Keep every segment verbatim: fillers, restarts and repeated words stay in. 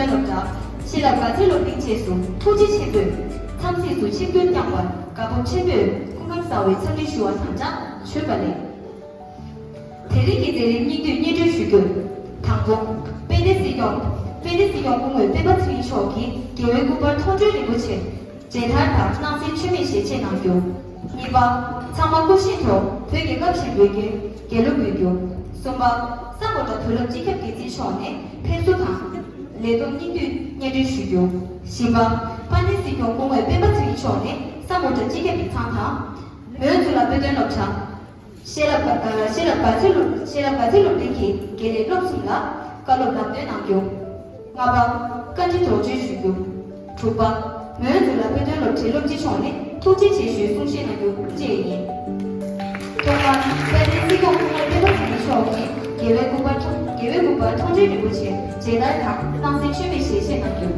སློབ་གྲྭ། ཤེས་རབ་དགའ་ཚལ་སློབ་གླིང་བཅས་སུ་ཐུགས་རྗེ་ཆེན་པོས་འཚམས་གཟིགས་སུ་ཆིབས་བསྒྱུར་བསྐྱངས་པར་དགའ་སྤོབས་ཆེན་པོས་སྐུ་ཁམས་བཟང་བའི་འཚམས་འདྲི་ཞུ་བ་དང་སྦྲགས་བྱོན་པ་ལས། དེ་རིང་གི་མཛད་རིམ་སྙིང་བསྡུས་སྙན་སྒྲོན་ཞུ་རྒྱུར། དང་པོ། དཔལ་ལྡན་སྲིད་སྐྱོང་། དཔལ་ལྡན་སྲིད་སྐྱོང་སྐུ་ངོ་པད་མ་ཚེ་རིང་མཆོག་གིས་རྒྱལ་བའི་སྐུ་པར་མཐོང་གྲོལ་རིན་པོ་ཆེ་མཇལ་དར་དང་སྣང་གསལ་མཆོད་མེ་ཞལ་ཕྱེ་གནང་རྒྱུ། གཉིས་པ། ཚང་མ་སྐུ་བཞེངས་ཐོག་བོད་རྒྱལ་ཁབ་ཆེན་པོའི་རྒྱལ་རྒྱལ་གླུ་འབུལ་རྒྱུ། གསུམ་པ། ས་མོ་ཊ་དུས་རབས་སྤྱི་ཁྱབ་སྡེ་ཚན་མཆོག་ནས་ཕེབས་བསུ་དང་ལས་བསྡོམས་སྙིང་བསྡུས་སྙན་སྒྲོན་ཞུ་རྒྱུ། བཞི་པ། དཔལ་ལྡན་སྲིད་སྐྱོང་སྐུ་ངོ་པད་མ་ཚེ་རིང་མཆོག་ནས་ས་མོ་ཊ་སྤྱི་ཁྱབ་ཡིག་ཚང་དང་། མོན་གཙུག་ལག་དཔེ་སྟོན་སློབ་གྲྭ། ཤེས་རབ་ཨ། ཤེས་རབ་དགའ་ཚལ་སློབ། ཤེས་རབ་དགའ་ཚལ་སློབ་གླིང་གི་དགེ་ལས་སློབ་གསུམ་ལ་བཀའ་སློབ་ལམ་སྟོན་གནང་རྒྱུ། ལྔ་པ། བཀའ་འདྲི་དོགས་གཅོད་ཞུ་རྒྱུ། དྲུག་པ། མོན་གཙུག་ལག་དཔེ་སྟོན་སློབ་གྲྭའི་སློབ་སྤྱི་མཆོག་ནས་ཐུགས་རྗེ་ཆེ་ཞུའི་གསུང་བཤད་གནང་རྒྱུ་བཅས་ཡིན། ཐོག་མར་དཔལ་ལྡན་སྲིད་སྐྱོང་སྐུ་ངོ་པད་མ་ཚེ་རིང་མཆོག་གིས་རྒྱལ་བའི་སྐུ་པར་མཐོང་། རྒྱལ་བའི་སྐུ་པར་མཐོང་གྲོལ་རིན་པོ་ཆེ་མཇལ་དར་དང་སྣང་གསལ་མཆོད་མེ་ཞལ་ཕྱེ་གནང་རྒྱུ།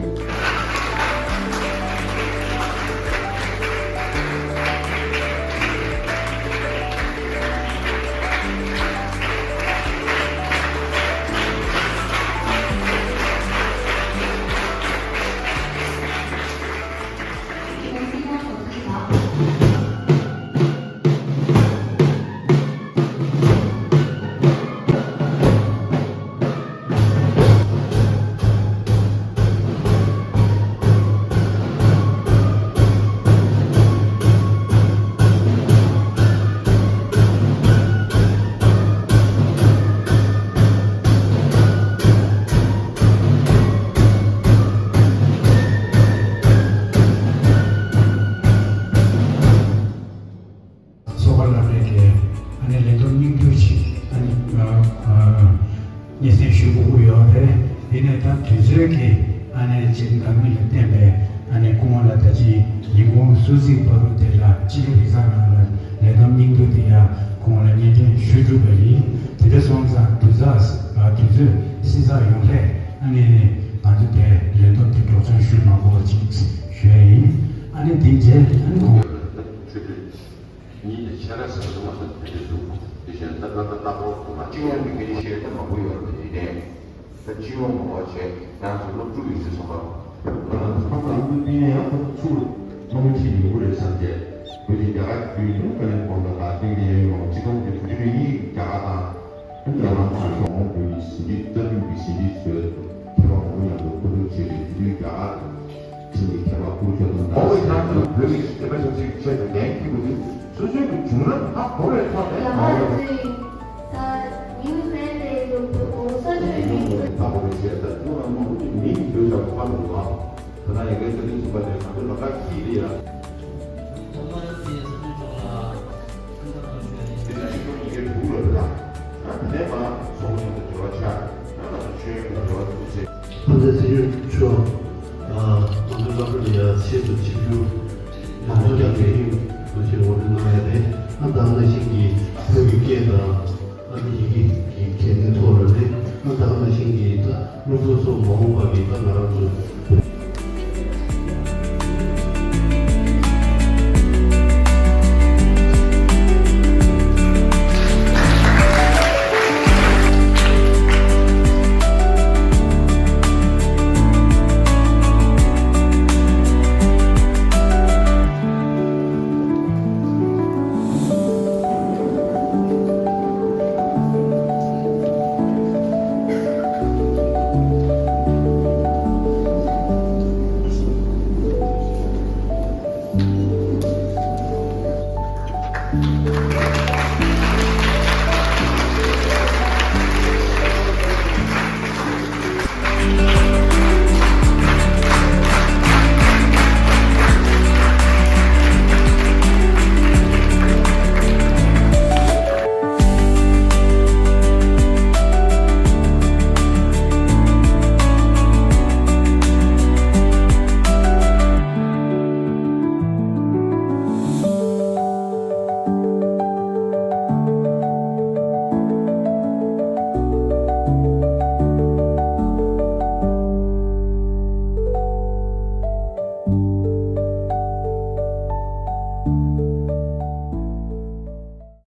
ཚོགས་པ་སློབ་གྲྭའི་གི་ཨ་ནི་ལས་བསྡོམས་སྙིང་བསྡུས་ཤིག་ཨ་ནི་ཨ་ཨ་སྙན་སེང་ཞུ་དགོས་ཀྱི་ཡོད་རེད། དེ་ནས་ད་དུས་ཚོད་ཀྱི་ཨ་ནི་ཅིག་འདང་མིན་ལ་བརྟེན་པའི་ཨ་ནི་སྐུ་ངོ་ལ་ད་ཅི་ཉིན་གུང་གསོལ་ཚིགས་བར་དུ་དེ་ལ་སྤྱི་ཁྱབ་ཡིག་ཚང་ནང་ལ་ལས་བསྡོམས་སྙིང་བསྡུས་དེ་ཡང་སྐུ་ངོ་ལ་སྙན་སྒྲོན་ཞུས་གྲུབ་པ་ཡིན། དེ་འདྲ་སོང་ཙང་དུས་ཚོད་ཨ་དུས་ཚོད་བསྲི་ཚགས་ཡོང་སླད་ཨ་ནི་ང་ཚོ་དེ་ལས་བསྡོམས་དེ་སྒྲོག་སྦྱང་ཞུ་མ་དགོས་པ་ཅིག་ཞུ་ཡ་ཡིན། ཨ་ནི་དེ་རྗེས་ཨ་ནི་ཁོང་། ཉིད་ཀྱི་ཆེ་ར་ཟེར་བ་མ་ཟད་དེ་འདྲ་འདུག་དེ་བཞིན་ད་ལྟ་ད་ལྟ་བོ་དུ་མ་སྤྱི་ཡོངས་ཀྱི་སྐད་ཆ་བཤད་ད་མང་པོ་ཡོད་རེད། དེ་ནས་ད་སྤྱི་ཡོངས་ངོ་བོ་བྱས་ང་ཚོ་སློབ་ཕྲུག་ཡོད་ཚད་ཚོགས་པ་ང་ཚོ་ཕ་མ་ཡིན་དུས་ཡང་ཁོ་ཚོ་ཚུར་སློབ་མ་ཁྲིད་ཡོང་གི་རེད་བསམ་བྱས། བོད་ཀྱི་རྒྱ་གར་བརྒྱུད་དུ་ཀ་ལན་གོང་དང་ལ་ཏིང་ཏི་ཡན་ཡོང་སྤྱི་ཁོངས་ཀྱི་བོད་ཀྱི་རིག་གནས་རྒྱ་གར་དང་། རྒྱ་ནག་ཕྱོགས་ཀྱི་བོད་ཀྱི་ཟིན་བྲིས་རྩ་རྒྱུན་གྱི་ཟིན་བྲིས་ཚོའི་མཁས་པ་མང་པོ་མཉམ་དུ་བསྐོ་སྒྲིག་བྱས་ཏེ་དུས་རྒྱུན་རྒྱ་གར་ཁྲིམས་ཀྱི་མཁས་པ་བསྐོ་སྤྱོད་དང་། ཨོ་ཡིན་ནའང་བོད་ཀྱི་བསྟན་པ་ཆབ་སྲིད་ཀྱི་ཆེད་དུ་འགན་འཁྱེར་དགོས་དུས་སོ་སོའི་གི་བྱུང་རབས་ཧ་གོ་བའི་ཐོག་ནས་ཡང་ང་ཚོས་ད་ནིའུ་སི་ལན་ཌི་ལ་ཡོད་པའི་ཧོ་ས་ཆོས་ཡིན་ཧ་གོ་བའི་ཆེད་ད་ཐུགས་རང་མང་པོ་ཅིག་མིང་གི་བོད་ཀྱི་ཧ་གོ་བ། ད་ནང་ཡ་གའི་ས་ཐིག་གསུམ་པ་དེ་ང་ཚོ་ལ་ཁ་ཤས་དེ་ཡ།